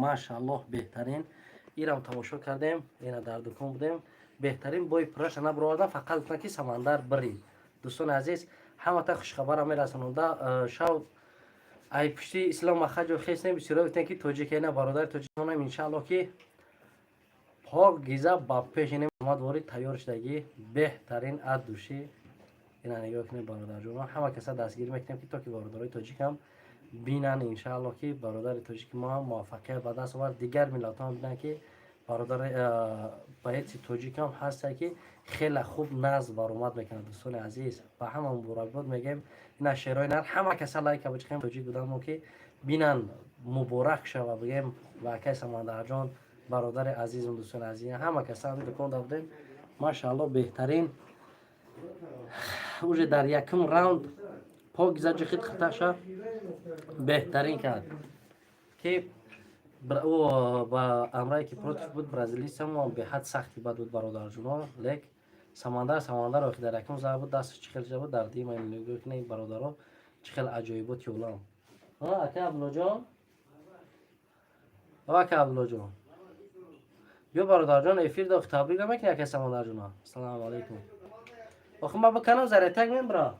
Машааллоҳ, беҳтарин. Ирам тамошо кардем, ина дар дукон будем. Беҳтарин, бои пурраша набаровардам, фақат гуфтам, ки Самандар бирид. Дӯстони азиз, ҳамата хушхабара мерасононда. Шав ай пушти Ислом Махаҷо хестем, бисёро гуфтем, ки тоҷик, ина бародари тоҷиконам, иншааллоҳ, ки пок гиза ба пеш ина омад, ворид тайёр шудагӣ, беҳтарин, от души. Ина нигоҳ кунед, бародарҷоно, ҳама каса дастгирӣ мекунем, ки то ки бародарои тоҷикам бинанд, иншааллоҳ, ки бародари тоҷики мо ҳам муваффақият ба даст овард, дигар миллатҳо ҳам бинанд, ки бародари боеци тоҷикам ҳаста, ки хеле хуб назм баромад мекунад. Дӯстони азиз, ба ҳама муборакбод мегӯем. Ина шерои нар, ҳама каса лайка бичиқем, тоҷик будан мо, ки бинанд, муборак шава, бигем ба акай Самандарҷон, бародари азизм. Дӯстони азиз, ҳама каса дукон да будем. Машааллоҳ, беҳтарин, уже дар якум раунд покиза ҷихит хиташа беҳтарин кард, ки ӯ ба амрае ки против буд, бразилийцам беҳад сахти бад буд, бародарҷуно. Лек Самандар, Самандар охи дар якум зарба буд, дасташ чӣ хел шуда буд. Дар дима нигоҳ кунед, бародаро, чӣ хел аҷоиботи олам. Ака Абдуллоҷон, ака Абдуллоҷон, биё, бародарҷон, эфир дохи, табрик намекунӣ ака Самандарҷона? Ассалому алайкум. Охи ма биканам, зарятак мебра.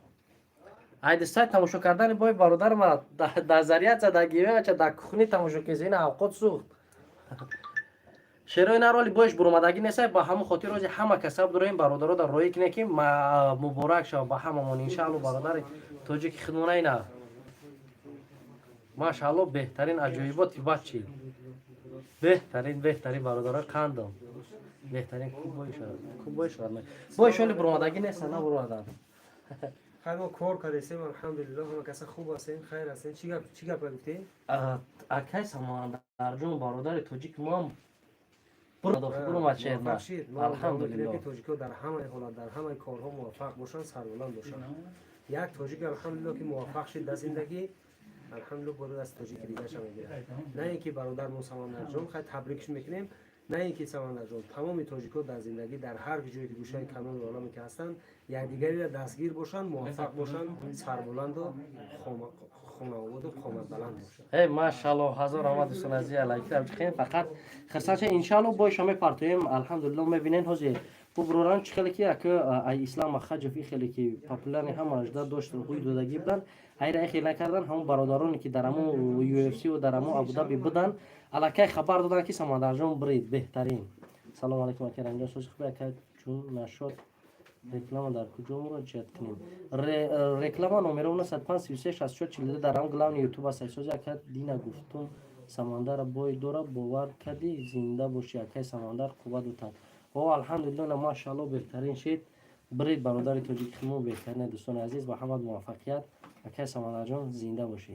Айдистай тамошо кардани бой бародарма дар заряд задагиача, дар кухни тамошо кези, ина авқот сӯхт. Шерои нароли боиш буромадагӣ несай, ба ҳамон хотир рози ҳама касаб дорем, бародаро, дар роӣ кине, ки муборак шава ба ҳамамон, иншаалло, бародари тоҷики хидмона. Ина, машаалло, беҳтарин, аҷоиботи бачи, беҳтарин, беҳтарин, бародарои қандом, беҳтарин. Ку бой шавад, бой шоли буромадагӣ неста, набуромадан. Хай, мо кор кардесем, алҳамдулиллоҳ, ҳама каса хуб ҳастем, хайр ҳастем. Чӣ гап, чӣ гапа гуфтӣ? Акай Самандарҷон, бародари тоҷик моам буромад шерна. Алҳамдулиллоҳ, тоҷикҳо дар ҳамаи ҳолат, дар ҳамаи корҳо муваффақ бошанд, сарбаланд бошанд. Як тоҷик, алҳамдулиллоҳ, ки муваффақ шид дар зиндагӣ, алҳамдулиллоҳ, бояд аз тоҷики дигараша мегирад. На ин ки бародармон Самандарҷон, хай, табрикш мекунем, на ин ки Самандарҷон, тамоми тоҷикҳо дар зиндагӣ, дар ҳар ҷое ки гӯшаи канори оламе ки ҳастанд, якдигариро дастгир бошанд, муваффақ бошанд, сарбаланду хонаободу қоматбаланд бошанд. Э, машаалло, ҳазор раҳмат, дӯстон азиз, алайким. Фақат хирсанча, иншаалло, бойша мепартоем, алҳамдулилло, мебинен. Ҳозир буброран, чӣ хеле ки ака ай Ислам Махаҷев и хеле ки популярный, ҳама ажда дошт, ҳуй додагӣ буданд, айра хел накардан. Ҳамон бародароне ки дар ҳамон UFC дар ҳамон Абудаби буданд, аллакай хабар доданд, ки Самандарҷон брид, беҳтарин. Салому алайкум, ака Ранҷон, сози хуби, ака. Чун нашод, реклама дар куҷо муроҷиат кунем? Реклама номеро 95 33 64 42 дар ҳам главный ютуб аст. Сози, ака. Дина гуфтум, Самандара бой дора, бовар кардӣ? Зинда бошӣ, акай Самандар, қуввату тан. О, алҳамдулилло, на, машаалло, беҳтарин шид, брид бародари тоҷикимо, беҳтарин. Дӯстони азиз, ба ҳамат муваффақият, акай Самандарҷон, зинда бошӣ.